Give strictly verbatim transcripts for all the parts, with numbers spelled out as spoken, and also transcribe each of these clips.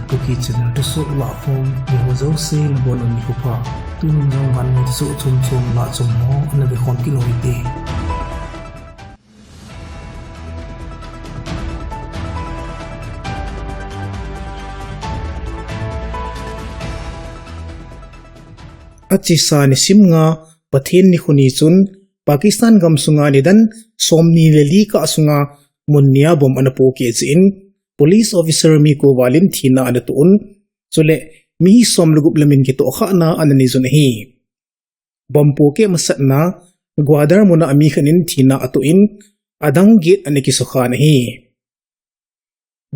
Kuki channel thusoh lahkhom, miho jouse nabonun nikho pha. Tunin jong vannoi thusoh chomchom lahchom ho ana vekhom kit u hite. Achesa nisim nga Pathen nikho ni chun Pakistan gamsunga nidan somni le li kah sunga mun nia bomb ana pohkeh jeh in police officer mi ko val in thina ana toh un, chule mi som le gup lamin kitohkhahna ana neijun ahi. Bomb pohkeh masatna Gwadar muna mi khat in thina atoh in, adang get ana kisukhan ahi.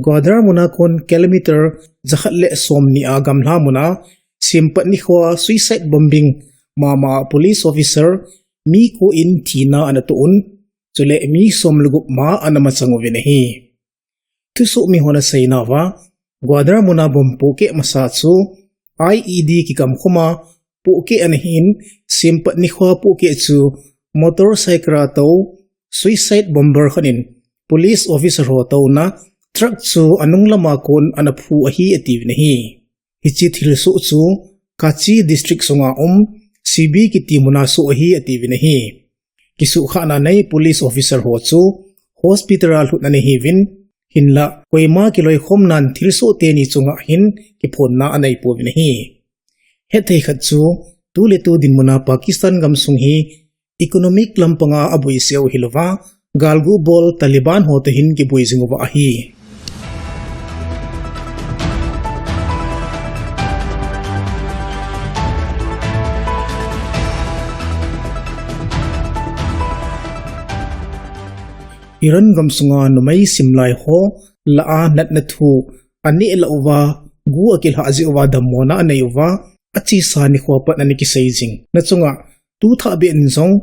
Gwadar muna kon kilometer jakhat le somni a gamla muna, Sempat nikhoa suicide bombing mama police officer mi ko in thina ana toh un, chule mi som le gup ma ana machang uvin ahi. Thusoh mihon aseina uva, Gwadar muna bomb pohkeh masa chu I E D kikamkhoma pohkeh ana hin, Sempat nikhoa pohkeh chu motorcycle a tou suicide bomber khat in police officer ho touna truck chu anung lama kon ana phu ahi atiuvin ahi. Hiche thilsoh chu Kachi district sunga um C B kiti muna soh ahi atiuvin ahi. Kisuhkhahna nei police officer ho chu hospital a lhut ana hiuvin, hinla koima kiloikhom nan thilsoh teni chunga hin kiphonna anei pouvin ahi. Hetthei khat chu, tu le tu dinmuna Pakistan gamsung hi economic lampanga aboiseu hilouva, galgu bol Taliban ho toh hin kiboi jing uva ahi. Iran gamsunga numei simlai ho lah a natna thu aneh lah uva, gu akilhah jeh uva dammona anei uva, achesa nikhoa pat ana kisei jing. Nachunga tu thah beh in jong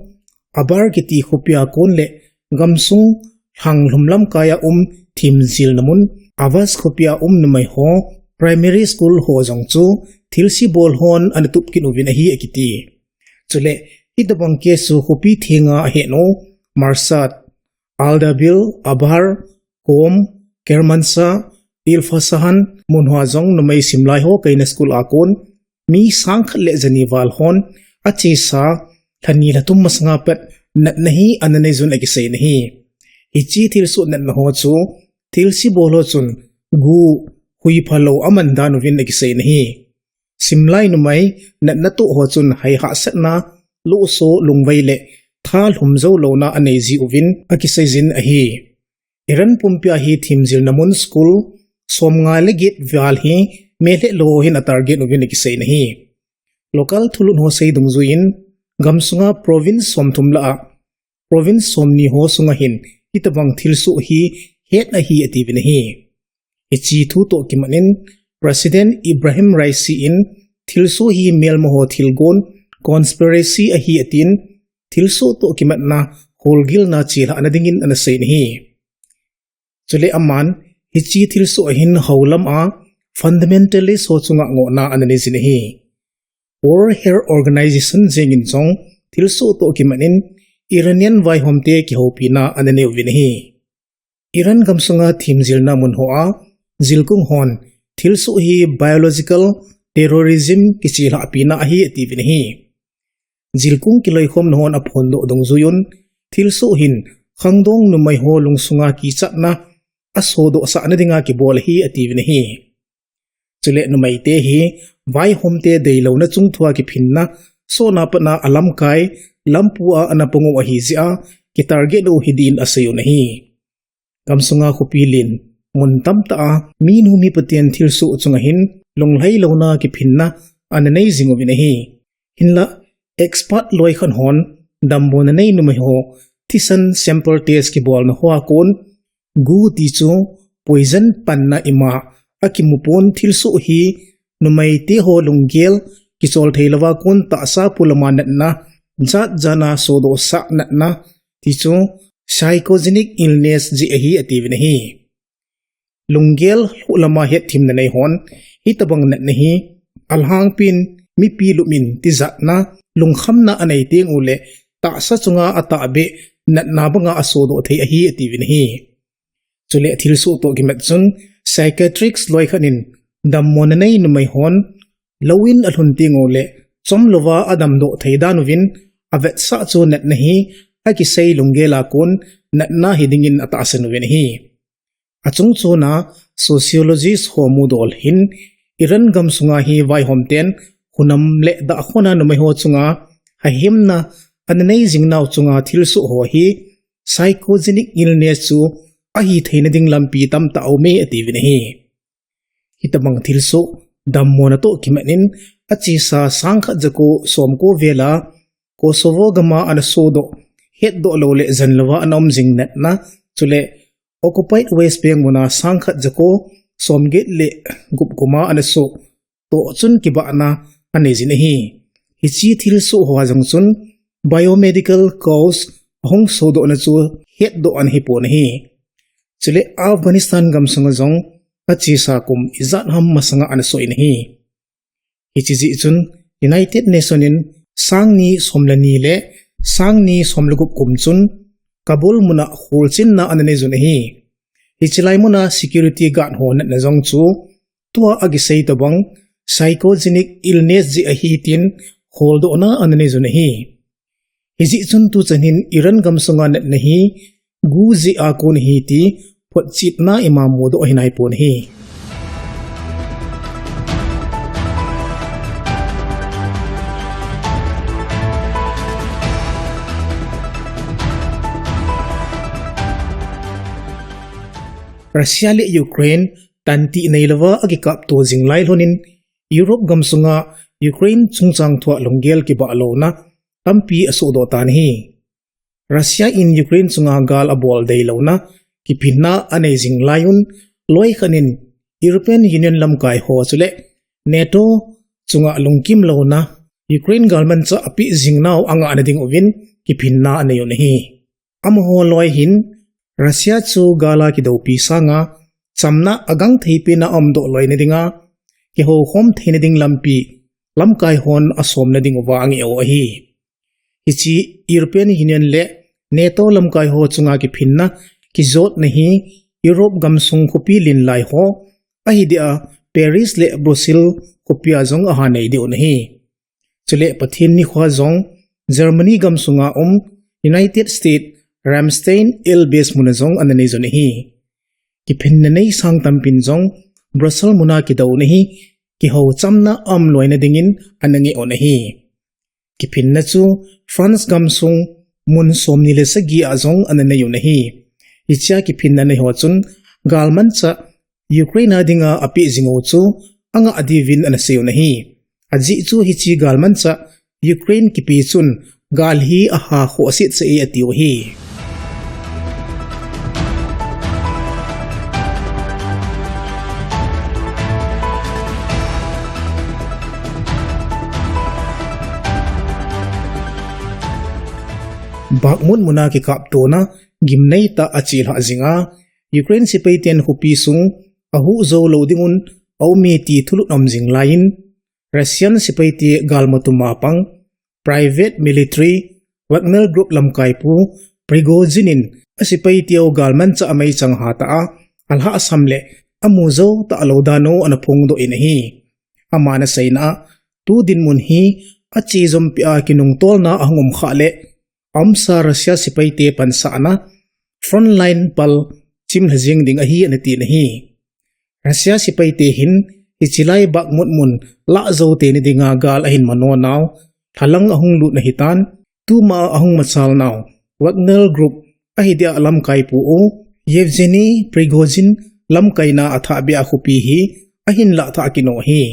Anbar kiti khopia kon le gamsung lhanglhum lamkaia um themjilna mun Avaz khopia um numei ho primary school ho jong chu thilse bol hon ana tup kit uvin ahi akiti. Chule hitobang case chu khopi thenga ahet u Mashhad, Ardabil, Anbar, Qom, Kermanshah, Isfahan mun hoa jong numei simlai ho kaina school a kon mi sangkhat le jani val hon achesa lhani lhathum masanga pat natna hi ana neijun akisei in ahi. Hiche thilsoh natna ho chu thilse bol ho chun gu, hui phalou aman dan uvin akisei in ahi. Simlai numei natna toh ho chun hai hahsatna, lohso, lungvai le tha lhum jou louna anei ji uvin akisei jin ahi. Iran pumpia hi themjilna mun school somnga le get val hi melhetlou ho hin atarget uvin akisei in ahi. Local thulut ho sei dungjuiyin, gamsunga province somthum lah a province somni ho sunga hin hitobang thilsoh hi het ahi atiuvin ahi. Hiche thu toh kimat in President Ebrahim Raisi in thilsoh hi melmaho thilgon, conspiracy ahi atin, thilsoh toh kimatna holgilna chelhahna dingin ana sei in ahi. Chule aman hiche thilsoh ahin houlam a fundamentalist ho chunga ngohna ana neijin ahi. World Health Organization jengin jong thilsoh toh kimat in Iranian vaihomte kihoupina ana neiyuvin ahi. Iran gamsunga themjilna mun hoa jilkung hon thilsoh hi biological terrorism kichelhahpina ahi atiuvin ahi. Jilkung kiloikhomna hon aphondoh dungjuiyun, thilsoh hin khangdong numei ho lungsunga kichatna asodohsahna dinga kibol ahi atiuvin ahi. Chule numeite hi vaihomte deilouna chungthua kiphinna, sona patna alamkai, lampua ana pang u ahijeh a kitarget u hidin aseiyun ahi. Gamsunga khopi len mun tamtah a minu mipaten thilsoh chunga hin lunglhai louna kiphinna ana nei jing uvin ahi. Hinla expert loikhat hon dambouna nei numei ho thisan sample test kibolna hoa kon gu ti chu poison panna ima akimupon thilsoh hi numeite ho lunggel kicholthei louva kon tahsa polama natna jatjatna sodohsah natna ti chu psychogenic illness jeh ahi atiuvin ahi. Lunggel lhuh lama hetthemna nei hon hitobang natna hi alhangpin mipi lupin tijatna, lungkhamna anei tengule tahsa chunga atahbeh natna banga asodoh thei ahi atiuvin ahi. Chule thilsoh toh kimat chun psychiatrist loikhat in dammo nanei numei hon lou in alhun teng uleh chomlouva adamdoh thei dan uvin avetsah chu natna hi akisei lunggel a kon natna hidingin atahsan uvin ahi. Achungchona sociologist ho mudol hin Iran gamsunga hi vaihomten hunam le dahkhona numei ho chunga hahimna ana nei jing nau chunga thilsoh ho hi psychogenic illness chu ahi theina ding lampi tamtah aume atiuvin ahi. Hitobang thilsoh dammona toh kimat in achesa sangkhat jako somko vela Kosovo gama ana sodoh, hetdoh lou le janlouva ana um jing natna, chule occupied West Bank muna sangkhat jako somget le gup kuma ana soh toh chun kibahna anei jin ahi. Hiche thilsoh hoa jong chun biomedical cause ahung sodohna chu hetdoh ana hipon ahi. Chule Afghanistan gamsunga jong achesa kum ijat ham masanga ana soh in ahi. Hiche jeh chun United Nation in sangni somleni le sangni somlegup kum chun Kabul muna kholchinna ana nei jun ahi. Hiche lai muna security guard ho natna jong chu tua akisei tobang psychogenic illness jeh ahi tin kholdohna ana nei jun ahi. Hijeh chun tuchan hin Iran gamsunga natna hi gu jeh a kon ahi ti photchetna ima mudoh ahi naipon ahi. Russia le Ukraine tantih neilouva akikapto jing lai lhonin Europe gamsunga Ukraine chungchang thua lunggel kibah louna tampi asohdoh tan ahi. Russia in Ukraine chunga gal abol deilouna kiphinna anei jing lai un, loikhat in European Union lamkai ho chule NATO chunga lungkim louna Ukraine galmanchah apeh jing nau angahna ding uvin kiphinna anei un ahi. Amaho loi hin Russia chu gal a kidoupi sanga chamna agangthei pena aumdoh loina dinga kihoukhom theina ding lampi lamkai hon asomna ding uva angeh u ahi. Hiche European Union le NATO lamkai ho chunga kiphinna kijotna hi Europe gamsung khopi lenlai ho, ahidia Paris le Brussels khopia jong aha nei diu ahi. Chule Pathen nikhoa jong Germany gamsunga um United States Ramstein air base muna jong ana nei jun ahi. Kiphinna nei sang tampin jong Brussels muna kidouna hi kihou chamna aum loina dingin ana ngeh un ahi. Kiphinna chu France gamsung mun somni le sagi a jong ana nei un ahi. Hichea kiphinna nei ho chun galmanchah Ukraine a dinga apeh jing u chu angah diuvin ana sei un ahi. Ajeh chu hiche galmanchah Ukraine kipe chun gal hi aha khohsetsah e atiu ahi. Bakhmut muna kikaptona gimneitah a achelhah jinga Ukraine sepaiten khopi sung ahuh jou lou dingun aume ti thulut aum jing laiyin, Russian sepaite galmutuma pang private military Wagner Group lamkaipu Prigozhin in asepaiteu galmanchah ameichang hatah a alhahsam le amu jou talou dan u ana phongdoh in ahi. Aman aseina a, tu dinmun hi ache jompeh a kinungtolna ahung um khah le, aumsa Russia sepaite pansahna frontline pal chimlha jeng ding ahi ana tin ahi. Russia sepaite hin hiche lai Bakhmut mun lah jou teina dinga gal ahin mano nau lhalang ahung lutna hitan, tuma ahung machal nau Wagner Group ahidia lamkaipu u Yevgeny Prigozhin lamkaina athahbeh a khopi hi ahin lahthah kit u ahi.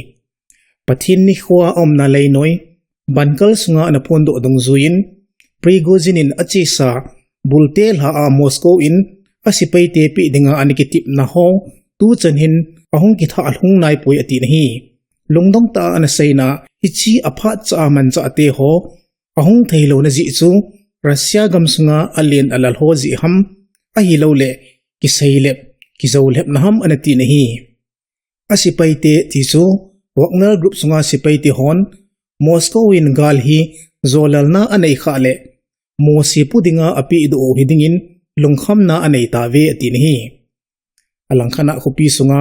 Pathen nikhoa aumna leinoi bunker sunga ana phondoh dungjuiyin, Prigozhin in achesa bulte lha a Moscow in asepaite peh dinga ana kitepna ho tuchan hin ahung kithah lhung naipoi atin ahi. Lungdong tah a ana seina, hiche aphatcha a manchahte ho ahung theilouna jeh chu Russia gamsunga alen alal ho jeh ham, ahilouleh kiseilep kijoulhepna ham ana tin ahi. Asepaite ti chu Wagner Group sunga sepaite hon Moscow in gal hi jolalna anei khah le, mosepu dinga apehdoh u hidingin lungkhamna anei tauve atin ahi. Alangkhat a khopi sunga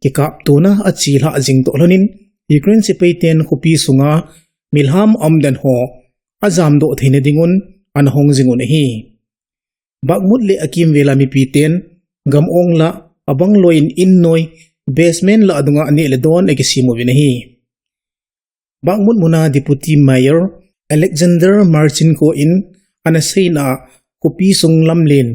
kikaptona achelhah jing toh lhonin, Ukraine sepaiten khopi sunga milham aumden ho ajamdoh theina dingun ana hong jingun ahi. Bakhmut le akimvela mipiten gam-ong lah, abang loiyin innoi, basement lah adunga aneh le don akisem uvin ahi. Bakhmut muna Deputy Mayor Alexander Marchenko in ana seina a, khopi sung lamlen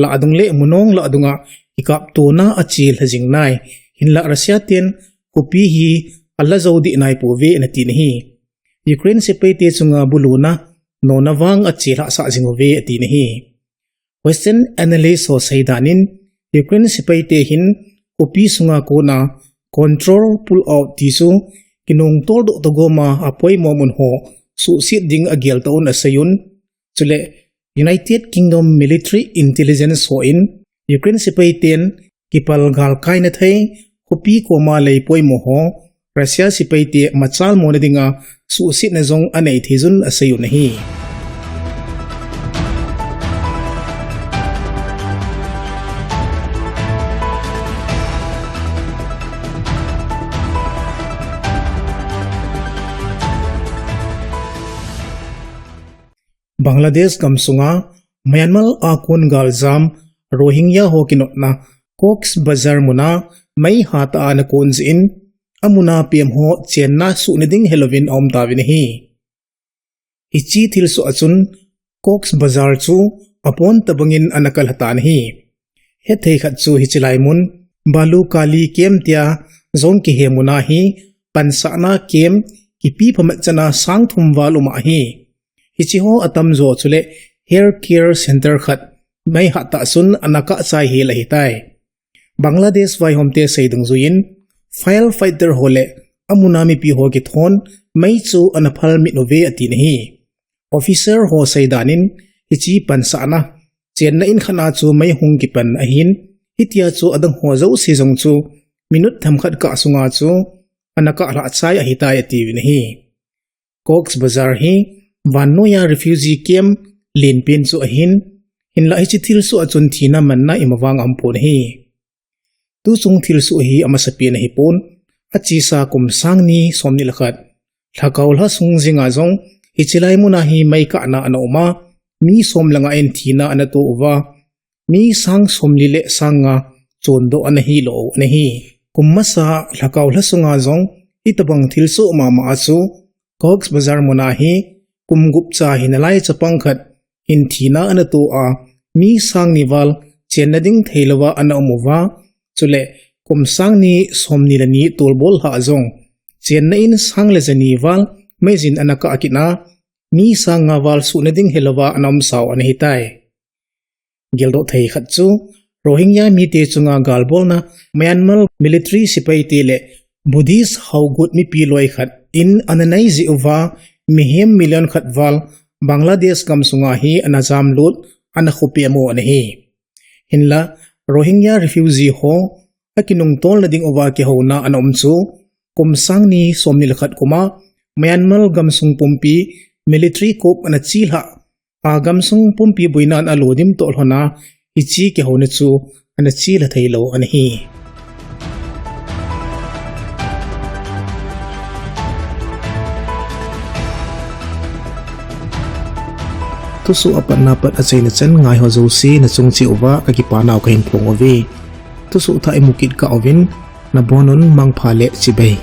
lah adung le munong lah adunga kikaptona achelha jing nai, hinlah Russia ten khopi hi ala jou deh naipouve anatin ahi. Ukraine sepaite chunga buluna nona vang achelhah sah jing uve atin ahi. Western analyst ho seidan in, Ukraine sepaite hin khopi sunga kona control pull out ti chu kinungtoldoh toh goma apoimo mun ho suhset ding ageltoh un aseiyun. Chule United Kingdom Military Intelligence hon Ukraine sepaiten kipal galkaina thei khopi koma lei poimo ho Russia sepaite machalmona dinga suhsetna jong anei theiyun aseiyun ahi. Bangladesh gamsunga Myanmar a kon galjam Rohingya ho kinotna Cox's Bazar muna mei hatah a ana kon jeh in, amuna pem ho chenna suhna ding helouvin aum tauvin ahi. Hiche thilsoh a chun Cox's Bazar chu apon tobangin ana kalha tan ahi. Hethei khat chu hiche lai mun Balu Kali camp tia jong kihe muna hi pansahna camp kipe phamat chana sang thum val um ahi. Hiche ho atamjo chule hair care center khat mei hatah chun ana kah chai hel ahitai. Bangladesh vaihomte seidungjuiyin, firefighter ho le amuna mipi ho kithon mei chu ana phalmit uve atin ahi. Officer ho seidan in, hiche pansahna chenna in khat a chu mei hung kipan ahin, hitia chu adang ho jouse jong chu minute themkhat kah sunga chu ana kahlhah chai ahitai atiuvin ahi. Cox's Bazar hi vannoiya refugee camp lenpen chu ahin, hinlah hiche thilsoh a chun thina manna ima vang aumpon ahi. Tuchung thilsoh hi amasapen ahipon, achesa kum sang ni somni le khat, lhakao lha sung jenga jong hiche lai muna hi mei kahna ana uma, mi som le nga in thina ana to uva, mi sang somli le sang nga chondoh ana hilou u ana hi. Kum masa lhakao lha sunga jong hitobang thilsoh mama a chu Cox's Bazar muna hi kum gup cha hinalai chapang khat in thina ana to a, mi sang ni val chenna ding theilouva ana um uva, chule kum sang ni somni le ni tolbol lha a jong chenna in sang le jani val meijin ana kah kit a, mi sang nga val suhna ding helouva ana umsau ana hitai. Geldoh thei khat chu Rohingya mite chunga galbolna Myanmar military sepaite le Buddhist haogut mipi loi khat in ana nei jeh uva mihem million khat val Bangladesh gamsunga hi ana jamlut ana khopem u ana hi. Hinlah Rohingya refugee ho akinungtolna ding uva kihouna ana um chu kum sang ni somni le khat kuma Myanmar gamsung pumpi military coup ana chelhah a, gamsung pumpi boina in alodim toh lhona hiche kihouna chu ana chelha theilou ana hi. Thusoh apatna pat achaina chan ngaiho jouse nachung cheh uva kakipanau kahin phong uve. Thusoh thah imu kit kah uvin, nabonun mangpha le chibai.